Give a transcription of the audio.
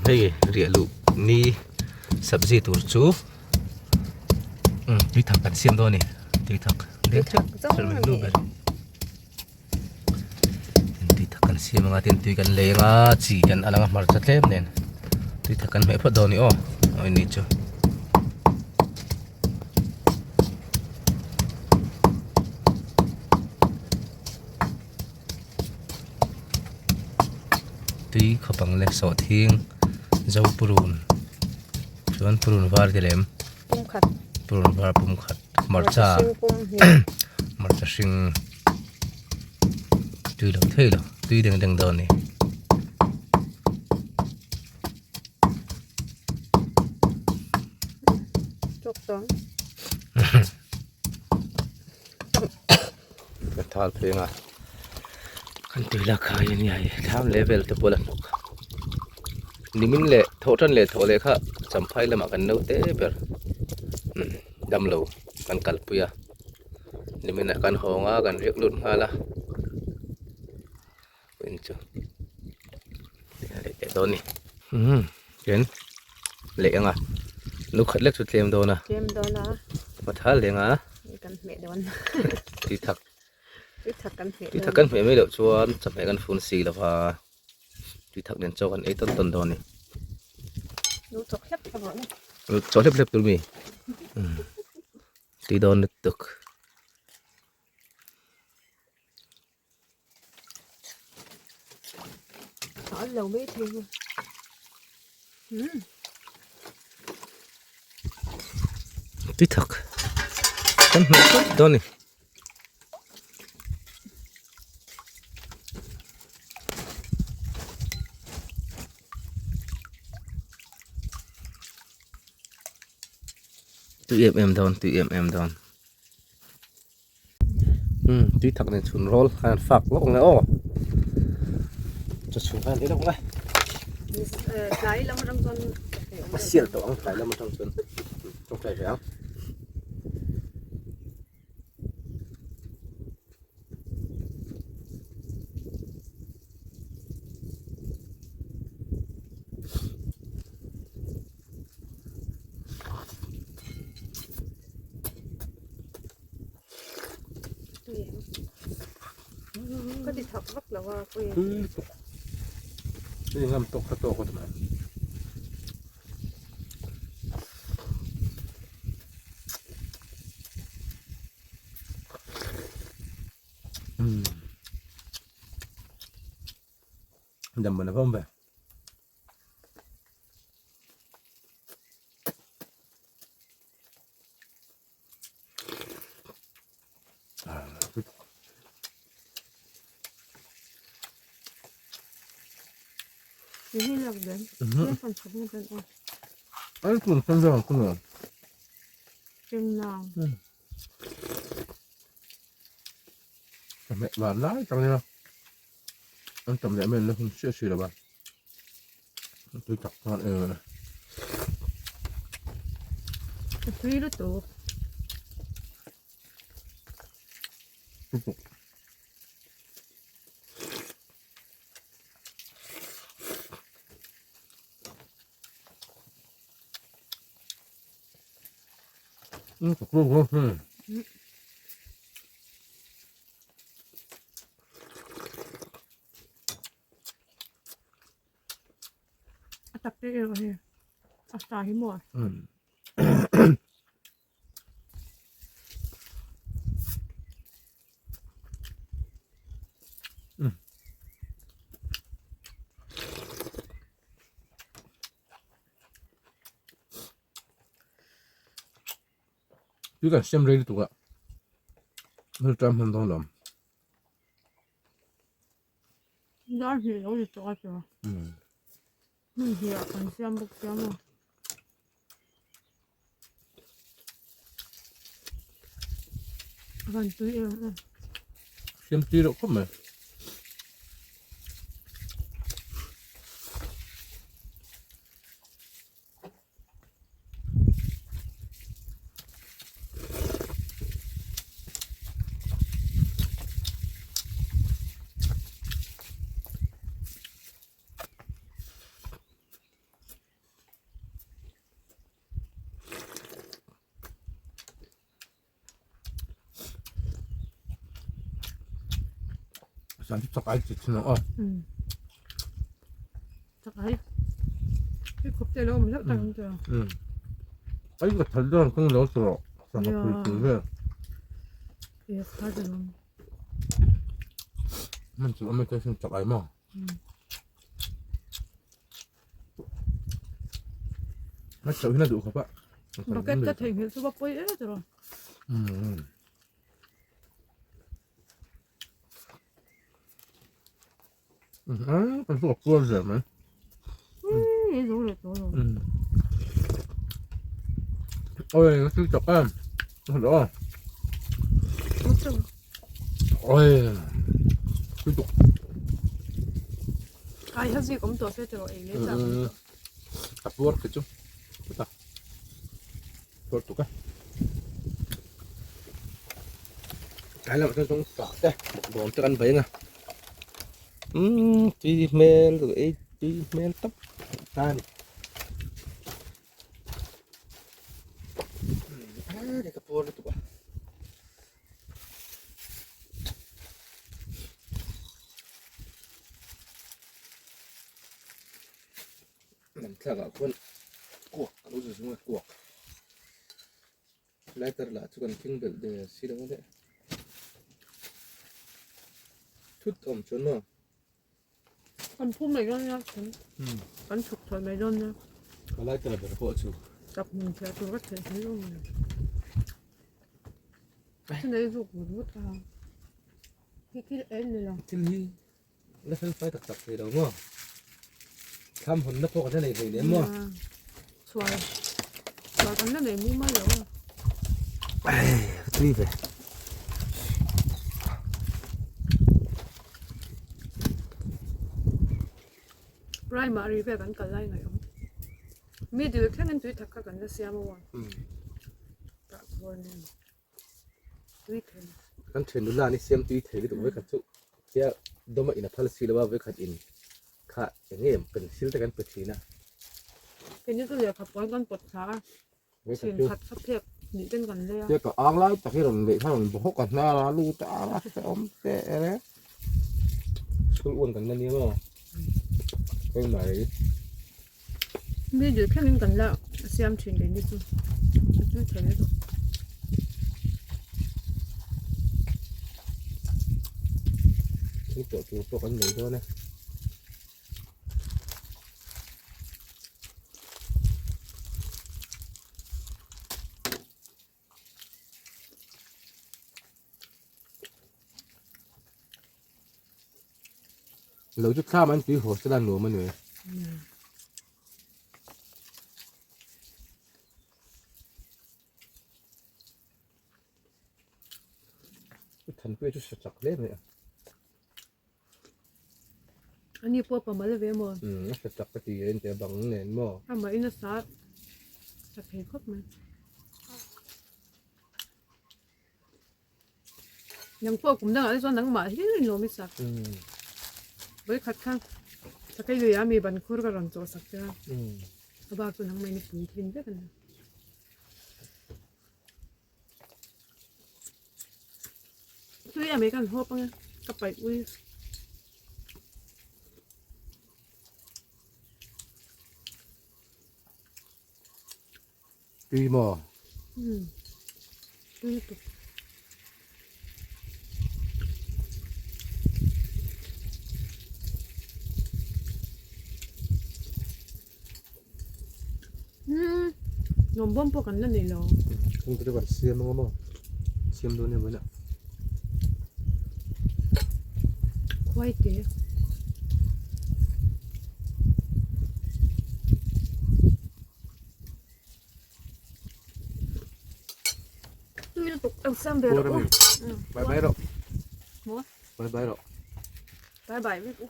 Hei riah luh ni sabzi tur chu tui thak kan siam dawn a ni tui thak tui thak zawng a ni tui thak kan siam anga tin tui kan lei anga chi kan a lang a hmarcha tlem nen tui thak kan hmeh phawt dawn a ni aw aw ni chu. Tui khawpang leh sawhthing zo purun chuan purun var te lem purun var pum khat hmarcha hmarcha hring tui lo thei lo tui deng deng dawn a ni. Ka thal pheng a kan tui lak khai a nia hei thlam level te pawh la hnawk nimin leh thawh tan leh thawh leh kha champhai lamah kan naute ber damlo kan kalpui a nimin ah kan hawng a kan riak lut nghal a in chu leh teh dawn a ni tin leh ang a nu khat lek chu tlem dawn a tlem dawn a pathal leng a kan hmeh dawn tui thak tui thak kan hmeh tui thak kan hmeh mai loh chuan chawhmeh kan fun si lova tui thak nen chaw kan ei tawn tawn dawn a ni lu chawk hlep hlep rawh le lu chawk hlep hlep tur mi tui dawn lutuk. Tui thak kan hmuh thut dawn a ni. Tui em em dawn tui em em dawn. Umm tui thak nen chhun rawl khan an fak lawk ang e aw chaw chhun khan an ei lawk ang e tlai lam atang chuan a sial tawh ang tlai lam atang chuan tawngtai ve ang. Ka ti thak vak lo a pui. Tui ngam tawk kha tawk a ti mai. Dam mana vawm ve. An tam leh mai an la hun chiah si lo va tui tak chuan eh A tui lutuk. Lutuk. A tak te erawh hi a sa hi maw? Tui kan siam rei lutuk a hei ṭam hman dawn lo. Dar hnih lo ni tawh a chu. Hmun hnih ah kan siam bawk sia maw. A van tui em em. Siam tui reuh khawp mai. Zan chu chak ai chi thin ang aw. Chak ai. Hei khawp te lo awm hlauh tak ang chu. Ai ka thal dawn kawng lo tur rawh. Sangha pui pui vel. Ia kha te lo. Man chu awm e te sin chak ai maw. Ma chauh hin a duh khawp a. Bucket ka theihnghilh chu va pawi e tiraw. Kan chu a puar zel mai. I zo leh tawh lo. Oi, ka thil chak em. Hello. Oi. Thil tuk. Ai ha zik awm tawh se tiraw ei leh chak. A puar khi chu. Puta. Puar tuk a. Tlai lamah chuan zawng tah te bawm te kan vaih ang a umm tui hmel ei tui hmel tawp ta a ni a ka puar lutuk a. Lam thlakah khuan kuak a lo zung a kuak lighter lah chu kan thing belh der si lo a le thut awm chuan maw. Kan phum mai dawn nia kan chhuk thawi mai dawn nia. Ka lighter ber pawh chu. Chak hmun chhiah tur ka chhiah thei lo mai. Chunei zuk vut vut a. Khi thil en ni lo. Thil hi La fel fai tak tak thei lo maw? Thlam hawnna pawh kan la nei hleinem maw? Chhuar chhuar kan la nei mumal lo a. Ai, ka tui ve. Primary vel kan kal lai ngaih awm. Middle thlengin tui thak kha kan la siam a. Tah chuan. Kan thian nula ni siam tui thei lutuk vekhat chu tia dawma in a phal si lo a vekhat in kha eng nge pencil te kan pe thin a. Keini chu lehkha puan kan pawt thla a, chhin khat kha phek nih ten kan lei a. Tia ka ang lai tak hi rawn leh kha rawn bawk a hnar a lut a a hrehawm teh e. School uan kan la nia maw keimah hi. Mi dil thlengin kan la siam thin keini chu a tui thei lutuk. Thil tawh tur pawh kan nei dawn e. Lo chu thlam an tui haw sela nuam a ni. Thanpuia chu sa chak hle mai a. Ani pawh pa mal ve maw? Umm a sa chak ka ti a intia bang nen maw? Amah in a sa chak thei khawp mai. Nang pawh kum dangah te chuan nangmah hlir in lawm i sak. Vawikhat kha Sakei lui ah mi ban khur ka rawn chawh sak che a. A bak chu nangmah in i pui thin vek a ni. Tui a mai kan hawp ang e ka paih ui. Tui maw? Umm tui lutuk. Umm nuam bawm pawh kan la nei lo. Kawng te chu kan siam ang a maw? Siam dawn em a. Khuai te. Tui lutuk ang siam ve rawh u. Bye bye rawh. Maw? Bye bye rawh. Bye bye vek u.